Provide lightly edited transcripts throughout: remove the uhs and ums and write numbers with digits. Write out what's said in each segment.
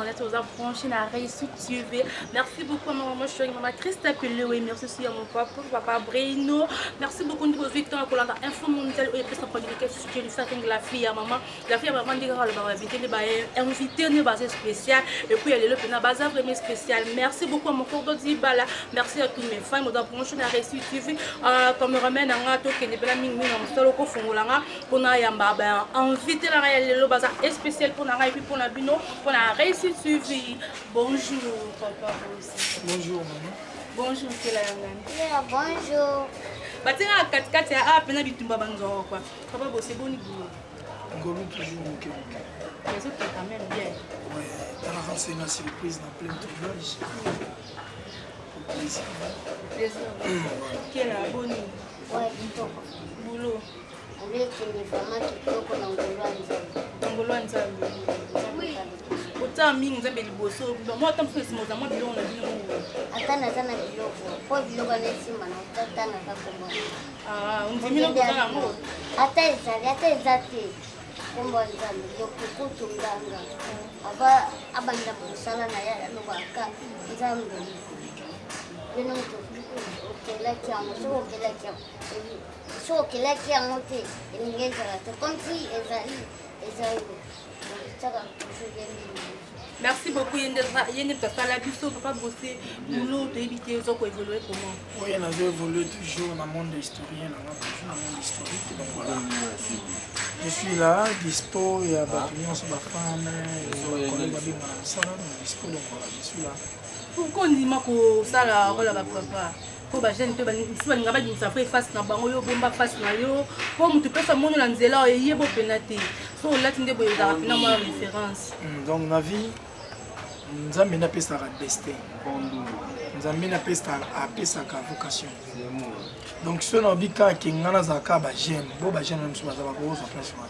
Internet, oza branché na Réussite TV. Merci beaucoup à ma maman chérie, maman Christa Pelewe. Merci aussi à mon papa, papa Brino. Merci beaucoup de votre temps kolanda Info Mondiale oyo epesa communication Jennifer King, la fille ya maman. La fille ya maman ndenge kaka alobaka invité nde ba invité nde baza spécial et puis ya lelo mpena baza vraiment spécial. Merci beaucoup à mon cordo Dibala. Merci à tous mes fans boza branché na Réussite TV. Euh, cameraman na nga tokende mpena mingi mingi na mosala okofongola nga mpona yamba ba invité na nga ya lelo baza spécial mpona nga et puis mpona bino mpona Réussite TV. Bonjour papa Rose. Bonjour maman. Bonjour Kela Yangani. Yeah, bonjour. Batinga katikati ya a pena bitumba banzoko quoi. Papa Bose boni boulot. Ngolu toujours moke moke. Ezokende quand même bien. Ouais, talaka c'est une surprise na plein tournage. Au plaisir. Plaisir. Kela boni. Ouais, kitoko. Boulot. Boulot ekende vraiment kitoko na ngolu ya Nzambe. Na ngolu ya Nzambe. Otala mingi Nzambe liboso. Mwa ata mosusu esima oza mwa biloko na bino. Ata naza na biloko. Po biloko wana esimba na otatangaka kombo. Ah, ondimi na koza yango. Ata ezali, ata eza te. Kombo ya Nzambe, lokukutu nganga. Ava abanda mosala na ye alobaka Nzambe. Bino moto okelaki yango, soki okelaki yango, soki okelaki yango te, elingi ezala te. Comme si ezali, ezali. Tiaka toujours ye mingi. Merci beaucoup ye nde moto asala biso papa Bosse boulot toyebi te oza koévolue comment. Oui, nazo évolue toujours dans le monde historien, na toujours dans le monde historique. Donc voilà. Je suis là, dispo, il y a bato nyonso bafan, bacollègue babenga na mosala, donc dispo, donc voilà, je suis là. Pourquoi ondima kosala role ya bapapa mpo bajeune mpe mosusu balinga babimisa fo efase na bango yo bomba face na yo mpo moto mpesa mono na nzela oyo eyebo mpena te so olati nde boye ezalaka mpena mwa référence. Donc na vie Nzambe nde apesaka destin, Nzambe nde apesaka vocation. Donc soki nalobi kaka ke ngai nazala kaka bajeune, bo bajeune na mosusu baza bakozwa place wana,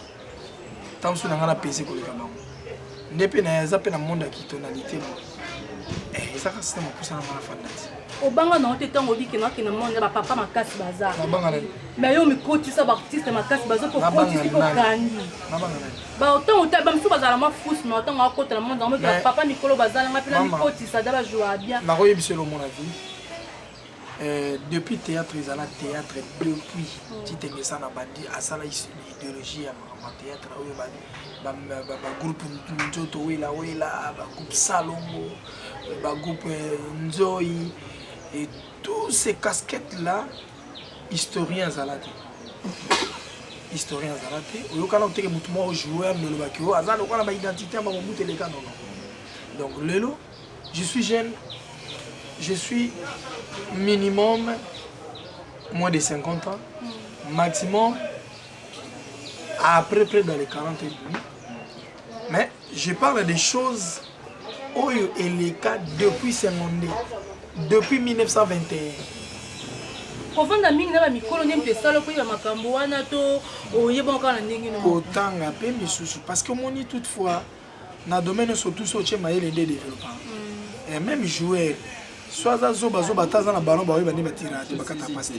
ntango mosusu na ngai napese koleka bango nde mpe na eza mpe na monde ya kitonalité bo eza kaka système okusa na ngai nafanda ti. Obanga nango te ntango obiki nakende monde ya bapapa makasi baza nabanga nani? Mais yo mikotisa baartiste makasi baza kokotisi kokangi nabanga nani? Ntango ta bamosusu bazala mwa fuse na ntango akota na monde yango papa mikolo bazalanga mpe na mikotisa da bajoua bien. Nakoyebisa elo mona vie. Depuis théâtre ezala théâtre depuis Titengesa na bandi asala idéologie ya makambo ya théâtre oyo bagroupe nzoto wela wela, bagroupe salongo, bagroupe nzoi et tous ces casquettes là, historien azala te, historien azala te. Oyokana oteke motu moko joueur nolobaki oyo aza lokola baidentité ya bamobutu eleka, non non. Donc lelo je suis jeune, je suis minimum moins de 50 ans, maximum à peu près dans les 40 et demi. Mais je parle des choses oyo eleka depuis 52, depuis 1921. Kovanda mingi na bamikolo nde moto esala koyeba makambo wana to oyebaka kaka na ndenge no? Kotanga mpe misusu, parce que omoni toutefois na domaine nyonso tout so otie mayele nde développant. Et même joueur so aza zobazoba, ata aza na ballon, baoyeba nde batiraka te, bakata passe te.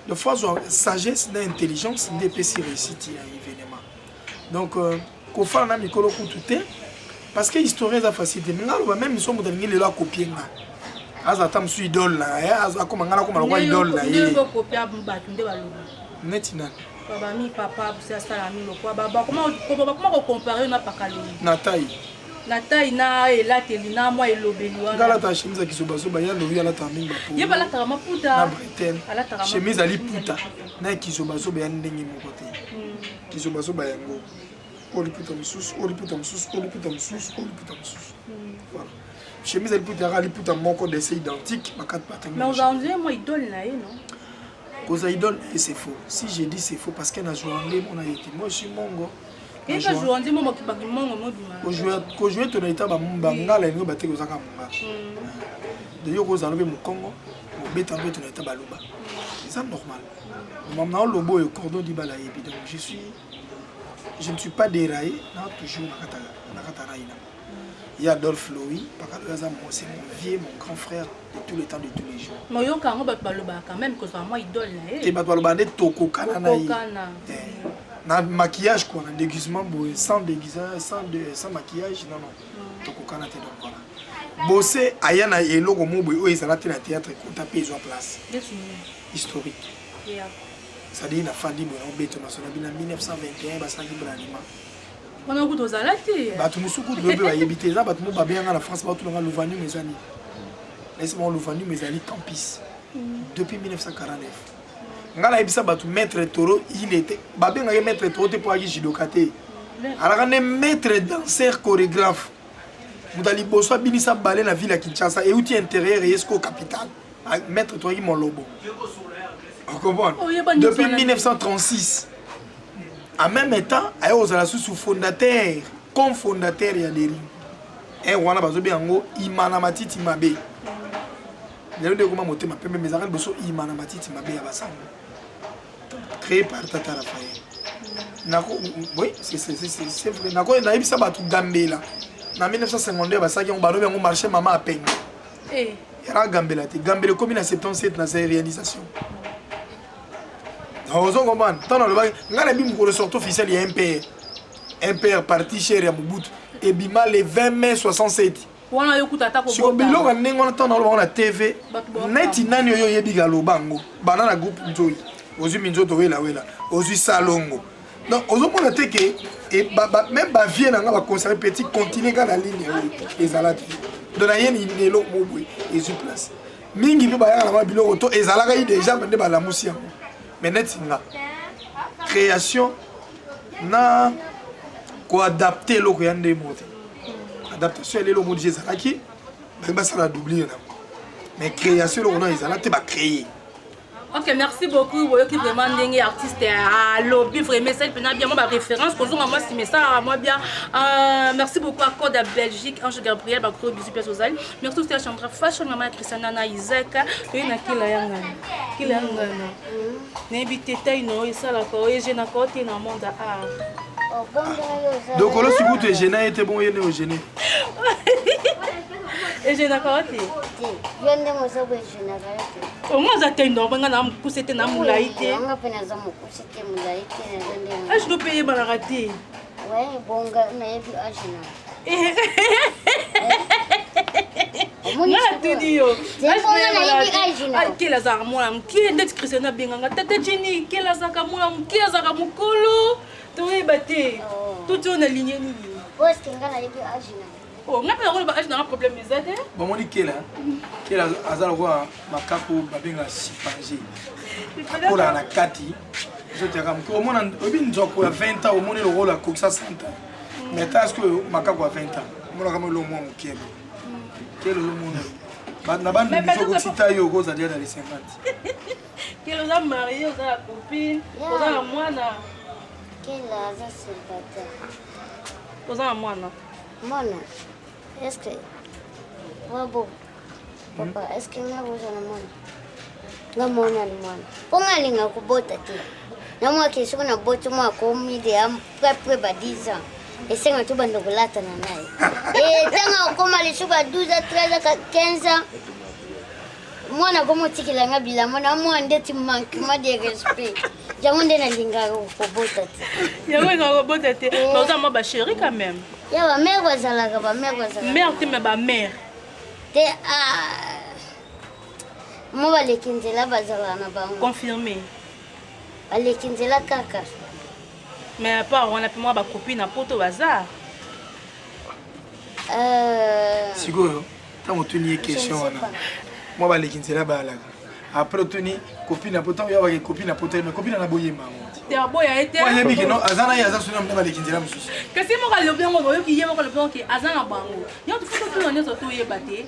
Donc faut azwa sagesse na intelligence nde epesi réussite ya événement. Donc kofala na mikolo kutu te, parce que historien eza facile te. Nga aloba même so moto alingi lelo akopie nga, aza ata mosusu idole na ye, akoma nga nakoma lokwa idole na ye. Okopia bato nde balobi. Neti nani? Bami papa busi asala mi lokwa bakoma kocompare na pakaloi. Na tai. Na tai na elateli na mwa elobeli wana. Nga alataka chemise ya kizobazoba, ya lowi alataka mingi bapo. Ye balataka maputa. Na bretelle chemise ya liputa na ya kizobazoba ya ndenge moko te. Kizobazoba yango oyo liputa mosusu, oyo liputa mosusu, oyo liputa mosusu, oyo liputa mosusu. Voilà, chemise ya liputa yaka liputa moko, dessin identique, bakati batangi. Mais ozala mwa idole na ye non? Koza idole et c'est faux. Si j'ai dit, c'est faux, parce que nazwa nde mona ye te. Moi je suis mongo. Kojouer tonalité bangala elingi bateke ozaka mongala de yo kozala mpe mokongo obeta mpe tonalité baluba, eza normal. Mama na oloba oyo cordon dibala yebi. Donc je ne suis pas déraillé na toujours na kata rail na ye Adolphe Louis Pakalo aza mon, c'est mon vieux, mon grand frère de tous les temps, de tous les jours. Moyoka yango bato balobaka quand même kozala mwa idole na ye. Te, bato balobaka nde tokokana na ye na maquillage quoi, na déguisement boye, sans déguisement, sans maquillage, non non. Tokokana te, donc voilà. Bose aya na eloko moko boye oyo ezala te na théâtre, ekota mpe ezwa place historique. C'est-à-dire nafandi boye, naobeta masolo na bino na 1921 basalaki bralima. Wana kutu ozala te. Bato mosusu kutu mpe bayebi te. Eza bato mo babenganga na France, batunanga Lovanium eza nini. Nayesi bango Lovanium ezali campus depuis 1949. Ngai nayebisa bato maître Toro, il était, babengaki maître Toro te mpo ayaki judoka te, alaka nde maître danseur chorégraphe. Moto ya liboso abinisa bale na ville ya Kinshasa, euti intérieur, eye sikoyo capitale. Maître Toro ayaki molobo, ocomprendre? Depuis 1936, en même temps aye kozala susu fondateur, cofondateur ya Deri wana bazobenga yango Imana Matiti Mabe. Lelo nde ekoma Motema Pembe, mais ezalaka liboso Imana Matiti Mabe ya basango, créé par Tata Raphaël. Nako, oui, c'est vrai. Nako nayebisa bato Gambela na 1952 basalaki yango, balobi yango marché mama Apenge. Yalaka Gambela te. Gambela ekomi na 77 na réalisation. Ozo comprendre? Ntango nalobaki ngai nayebi mokolo sortie officielle ya MPR, MPR parti cher ya Mobutu, ebima le 20 mai 67. Wana yo kuta ata. Siko biloko ya ndenge wana, ntango naloba ngo na TV, neti nani oyo oyebi kaloba yango? Banda na groupe Nzoi, ozwi minzoto welawela, ozwi salongo. Donc ozomona te ke même bavie na nga baconserve petit, continue kaka na ligne oyo ezala te. Donc nayeni eloko moko boye ezwi place mingi mpe bayaka na mwa biloko to ezalaka ye déjà nde balamusi yango. Mais neti nga, création na koadapte eloko ya nde moko te. Adaptation ya lelo moko déjà ezalaki, bangi basala doublure nango, mais création eloko na ezala te, bacréer. Ok, merci beaucoup. Boyoki vraiment ndenge artiste alobi, vraiment esali mpena bien, mwa baréférence kozonga mwa nsima esalaka mwa bien. Merci beaucoup à Code à Belgique, Ange Gabriel, bagros bisous place ozali. Merci aussi à Chandra Fashion, mama ya Christiana na Isaac. Toye na Kila ya ngana, Kila ya ngana. Nayebi te tai na oyo esalaka oyo egenaka o te na monde ya art. Dokolo sikutu egene ye te, bongo ye nde ogene. Egenaka o te. Yo ndenge oza boye, egenaka yo te. Ongo aza te ndongo, nga na mokuse te, na molai te. Nga mpe naza mokuse te, molai te, naza ndenge. Age no mpe eyebanaka te. Ouais, bonga nayebi age na. Nga natuni yo. Kela azalaka mwana moke ndeti Christian abenganga tata Jeni. Kela azalaka mwana moke, azalaka mokolo, toyeba te. Toti oyo na ligne nini? Nga nayebi age na. Oh, nga mpe nakoloba age nanga, problème eza te. Bomoni Kela, Kela aza lokola makaku babengaka chimpanzé, akolaka na kati ezotiaka moke. Omona oyebi nzoko ya 20 ans, omoni lokola akokisa 100 ans, mais ta sikoyo makaku ya 20 ans omonaka mo eloko mwa moke. Kela ozomona na bandundu, soki okosita yo okozala dia dans les 50. Kela, oza marié, oza na copine, oza na mwana? Kela aza célibataire. Oza na mwana? Mwana, est-ce wabo papa, est-ce nga boza na mwana? Nga mwana ni mwana mpo nga alinga kobota te. Namwaki soki naboti mwa akomi de près ba 10 ans, esenga tobanda kolatana na ye. Ntango akoma lisusu ba 12 ans, 13 ans, 15 ans, mwana akoma otikela nga bilamba na mwana, ndeti manquement de respect. Yango nde nalingaka kobota te. Yango elingaka kobota te, mais oza mwa bachéri quand même. Ya bamare bazalaka, bamare bazalaka. Mare te, mais bamare. Te, mo baleki nzela bazalaka na bango. Confirmé. Baleki nzela kaka. Mais à part wana mpe mwa bacopine na poto baza? Sikoyo ntango otuni ye question wana, mwa baleki nzela bayalaka, après otuni copine na poto, ntango yabaki copine na poto, mais copine na boyemba yango. Te, aboya ye te. Ayebi ke non, aza na ye, aza suna mna baleki nzela mosusu. Kasi ye moko alobi yango, oyoki ye moko alobi yango ke aza na bango. Yango fo totuna nyonso, toyeba te.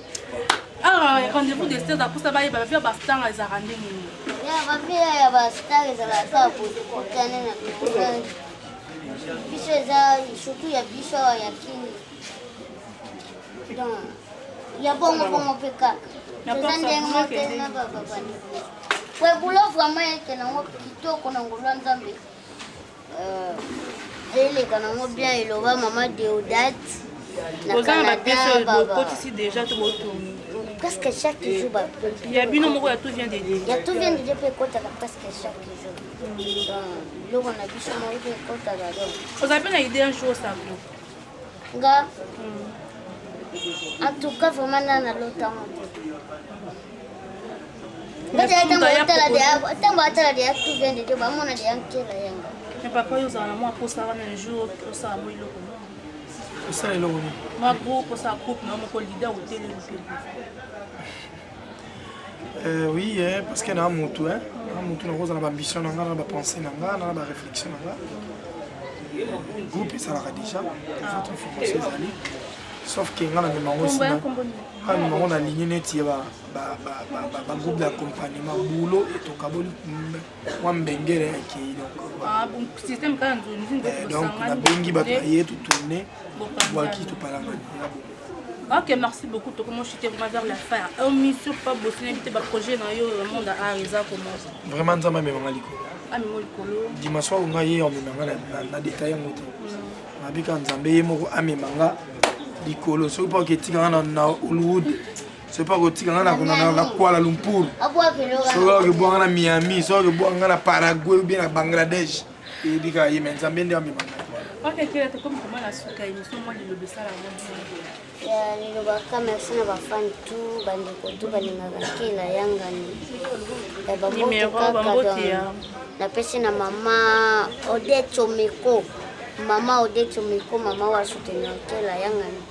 Awa Rendez-vous de Stars apusa bayeba bavia bastar ezalaka ndenge nini. Ya bavia ya bastar ezalaka kaka kokutana na biso, eza surtout ya biso awa ya Kini. Donc ya bongo bongo mpe kaka toza ndenge moko te na babandeko. Po boulot vraiment eke nango kitoko na ngolu ya Nzambe, eleka nango bien, eloba mama Deodate na Oza na bapièce oyo Canada. bokotisi déjà to botourne? Presque chaque jour. Ya bino moko ya Tout vient de Dieu? Ya Tout vient de Dieu mpe ekotaka presque chaque jour. Donc biloko na biso moko mpe ekotaka, donc. Ozala mpe na idée un jour osaklo? Nga En tout cas vraiment na nalotango te. Ntango atala deya tout vient de Dieu, bamona deya nkela yanga. Mais papa, yo ozala na mwa posa wana un jour osala mwa eloko no. Osala eloko nini? Mwa groupe, osala groupe na yo moko leader otelemi mpe. Oui, eh, parce que na mutu, hein, na mutu nakozala na baambition na nga, na bapensée na nga, na baréflexion na nga. Groupe ezalaka déjà, votre information ezali, sauf que nga na memango nga na ligne neti ya bagroupe d'accompagnement, boulot etokaboli mwa mbengele akei. Donc nabengi bato baye, totourne, bwaki, topalangani. Ok, merci beaucoup. Tokomo chuter vraiment vers la fin. Émission pas bosser invité ba projet na yo monde art eza comment? Vraiment, Nzambe amemanga likolo. Amemo likolo. Dimanche oyo ngai ye amemanga na détail yango te. Nabika Nzambe ye moko amemanga likolo. Soki mpo aketikanga na Hollywood, soki mpo akotikanga na Kuala Lumpur, soki akebwanga na Miami, soki akebwanga na Paraguay ou bien na Bangladesh, eyebi kaka ye, me Nzambe nde amemanga. Ok, kela tokomi koma na suka émission, mwa liloba esala yango. Nilobaka merci na bafani tu, bandeko tu balingaka Nkela Yangani ya bambote kaka. Napesi na mama Odette Omeko, mama Odette Omeko, mama wa soutenir Nkela Yangani,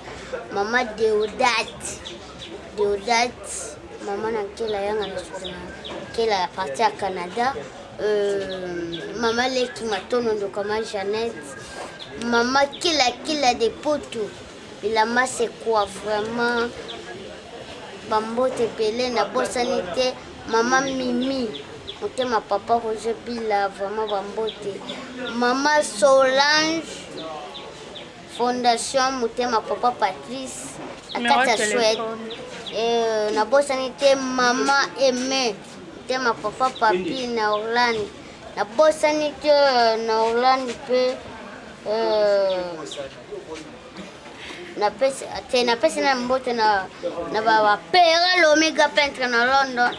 mama Deodat, Deodat, mama na Nkela Yangani, soutenir Nkela ya parti ya Canada, mama Leki Matono Ndokama Jeannette, mama Kila Kila de Poto bilamba, c'est quoi vraiment, bambote ebele. Nabosani te mama Mimi motema, papa Roger Bila, vraiment bambote, mama Solange Fondation motema, papa Patrice na kati ya Suède. Nabosani te mama Aime motema, papa Papi na Orlande. Nabosani te na Orlande mpe napesi te, napesi na mbote na bapera l'Omega peintre na London,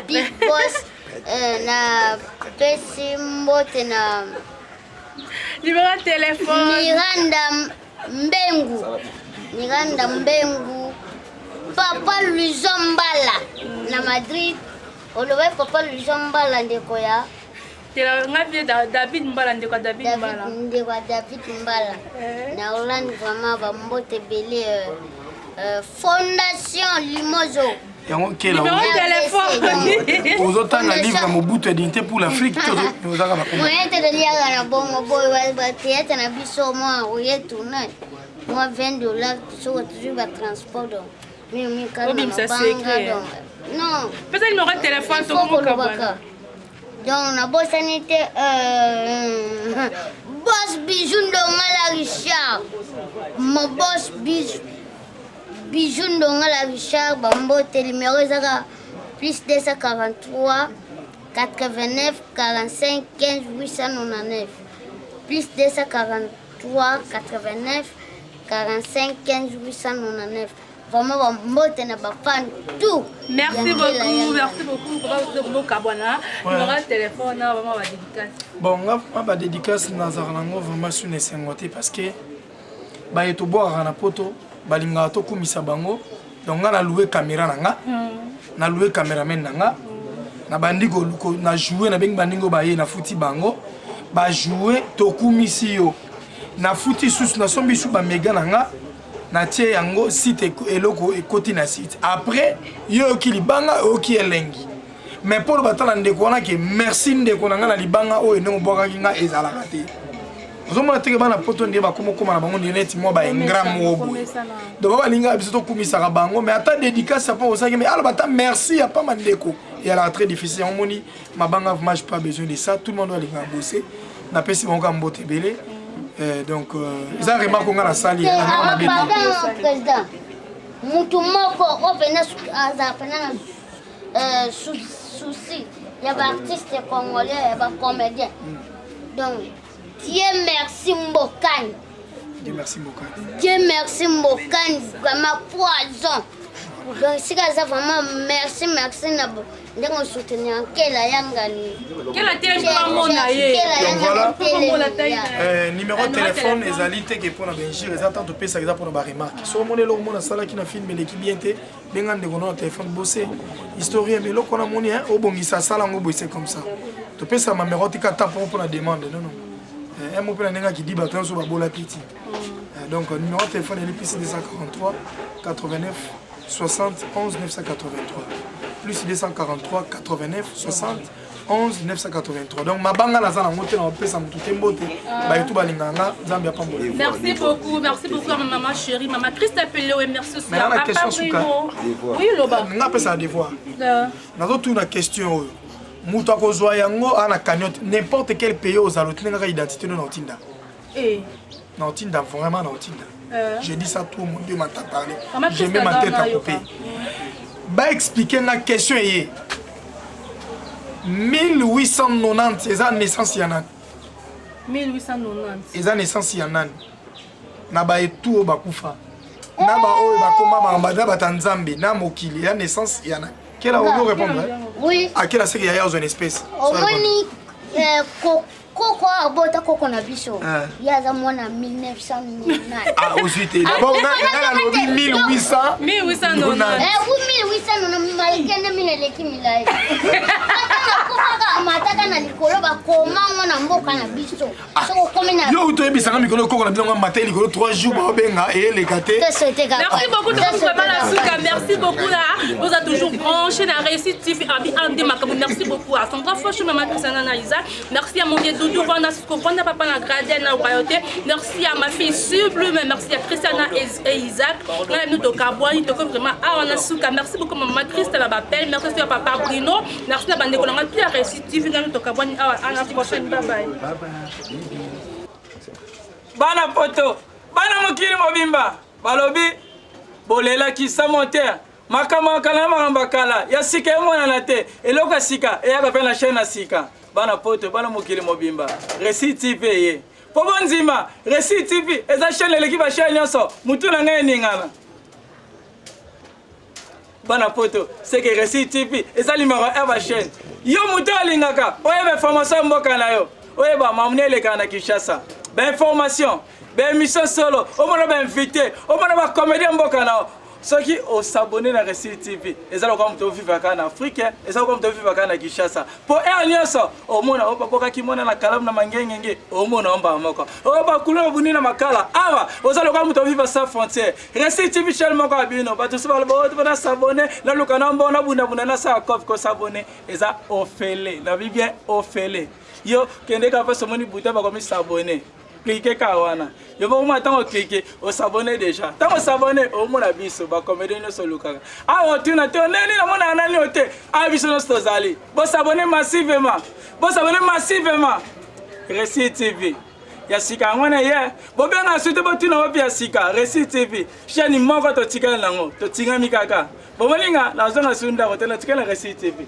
big boss. Napesi mbote na Numéro téléphone. Miranda Mbengu, Miranda Mbengu, papa Luison Mbala na Madrid. Olobaki papa Luison Mbala, ndeko ya Nga vie David Mbala, ndeko ya David Mbala. Ndeko ya David Mbala na Hollande, vraiment bambote ebele. Fondation Limozo. Yango kela. Numéro téléphone. Ozotanga livre ya Mobutu ya Dignité pour l'Afrique te, ozaka na Moyen te, toliaka na bongo boye bathéâtre na biso, mwa oye tourne mwa 20 $, soki tozwi batransport, donc mingi kaka na mabanga, donc non. Pesa numéro de téléphone, tokomokabwana. Donc nabosani te boss Bijou Ndongala Richard, mon boss Bijou, Bijou Ndongala Richard, bambote. Numéro ezaka plus 243 89 45 15 899, plus 243 89 45 15 899. Vraiment bambote na bafan tout. Merci beaucoup, merci beaucoup papa. Mokabwana, numéro ya téléphone na vraiment badédicace. Bon, nga ma badédicace nazalaka nango vraiment su na esengo te, parce que baye tobwakaka na poto balingaka tokumisa bango. Donc nga naloué caméra na nga, naloué caméraman na nga, nabandi na joue, nabengi bandingo baye, nafuti bango, bajoue, tokumisi yo, nafuti susu, nasombi su baméga na nga, natie yango site, eloko ekoti na site. Après yo oyoki libanga, oyoki elengi, mais mpo loba tala ndeko wana ke merci ndeko na ngai na libanga oyo ndenge obwakaki nga, ezalaka te. Ozomona teke bana poto nde bakoma okóma na bango nde neti mwa baingra moko boye. Donc balingaka biso tokumisaka bango, mais ata dédicace ya mpo osalaki, mais aloba ata merci ya pamba ndeko, ezalaka très difficile. Yango moni mabanga, vraiment j'ai pas besoin de ça. Tout le monde alingaka bosser, napesi bango ka mbote ebele. Donc eza remarque nga nasali. Pardon président, mutu moko oyo mpena azala mpena na souci ya baartiste congolais, ya bacomédien, donc Dieu merci Mbokani. Dieu merci Mbokani. Dieu merci Mbokani, vraiment poison. Donc esika aza, vraiment merci, merci na Ndenge osoutenir nkela yangani. Kela te bamona ye. Donc voilà. Euh, numéro de téléphone ezali te ke mpona bainjure eza ntango topesaka eza mpona baremarque so omoni eloko mona asalaki na film eleki bien te benga ndeko no na téléphone bose historien mais eloko wana moni obongisa asala yango boye c'est comme ça topesa mamero tika ta mpo mpona demande non non eh, un mot mpe na ndenge akidi bato nyonso babola piti eh, donc numéro de téléphone eli plus 243 89 71 983 plus 243 89 60 11 983 donc mabanga naza nango te na bapesa motu te mbote bayetu balingaka nga nzambe apambola. Merci beaucoup, merci beaucoup à ma maman chérie, maman Christa Peleo, et merci aussi Mais à na papa question suka. Bruno. Oui, loba. Nga apesa na devoir, nazotuna question oyo moto akozwa yango a na cagnotte n'importe quel pays ozala otindengaka identité no na otinda na otinda vraiment na otinda. Je dis ça tout, mon Dieu m'a parlé. Maman Je mets Christa ma tête à Gana, couper. yoka. Baexplike nga question eye 1890 eza naissance ya nani? 1890. Eza naissance ya nani na baetu oyo bakufa na baoyo bakoma makambo na bato ya nzambe na mokili? Ya naissance ya nani? Kela oyo répondre, eh? Oui. Akela seke yaya ozwa na espèce. Omoni koko abota koko na biso. Ah. Ye aza mwana 1990. Ah, ozwi te. D'abord nga nalobi 1800. 1890. Eh, oui, 1890 malgré nde mino eleki milai. Ata nakufaka amataka na likolo bakoma ngo na mboka na biso. Soki okomi na Yo uto oyebisanga mikolo koko na bino nga mata likolo 3 jours baobenga eyeleka te. Merci beaucoup, tout vraiment la souka. Merci beaucoup là. Vous êtes toujours branchés dans Réussite TV. Abi Ande Makamou. Merci beaucoup à Sandra Foch, maman Christiana na Isaac. Merci à mon vieux Doudou Rwanda, Cisco Rwanda, papa na Gradel na Royauté. Merci à ma fille Sublime. Merci à Christiana et Isaac. Nous tokabwani toko vraiment awa na suka. Merci beaucoup maman Christelle Babel. Merci à papa Bruno. Merci à bandeko na nga ya Réussite TV. Nous tokabwani awa à la prochaine. Bye bye. Bana poto, bana mokili mobimba, balobi bolelaki sans monteur makambo ya kala na makambo ya kala ya sika emonana te. Eloko ya sika eyaka mpe na chaîne ya sika. Bana poto, bana mokili mobimba, Réussite TV eye mpo bondima. Réussite TV eza chaîne eleki bachaîne nyonso. Mutu na ngai eningana. Bana poto, seke Réussite TV eza numéro 1 bachaîne. Yo moto alingaka oyeba information ya mboka na yo, oyeba mamuni elekaka na Kinshasa, bainformation, baémission solo, omona bainvité, omona bacomédien mboka na yo, soki osabone na Réussite TV, eza lokola moto ovivre kaka na Afrique, eza lokola moto ovivre kaka na Kinshasa, mpo heure nyonso omona oyo babokaki mona na kalamu na mangengenge, omona ombaa moko oyo bakulu babuni na makala awa, oza lokola moto ovivre sans frontière. Réussite TV, chaîne moko ya bino. Bato so baloba oyo mpona s'abonner, naluka na mbongo, nabundabunda, nasala cope. Kosabone eza ofele na bi bien ofele. Yo kende kaka mpasi omoni bouton bakomi s'abonner, clique kaka wana. Yo moko ntango clique, osabone déjà. Ntango osabone, omona biso bacomédien nyonso olukaka awa. Otuna te oneni namonaka nani o te awa, biso nyonso tozali. Bosabone massivement, bosabone massivement. Réussite TV ya sika yango wana ye bobenga surtout botuna wapi ya sika. Réussite TV, chaîne moko totikali nango, totingami kaka. Bomoninga nazonga su ndako te, natikali na Réussite TV.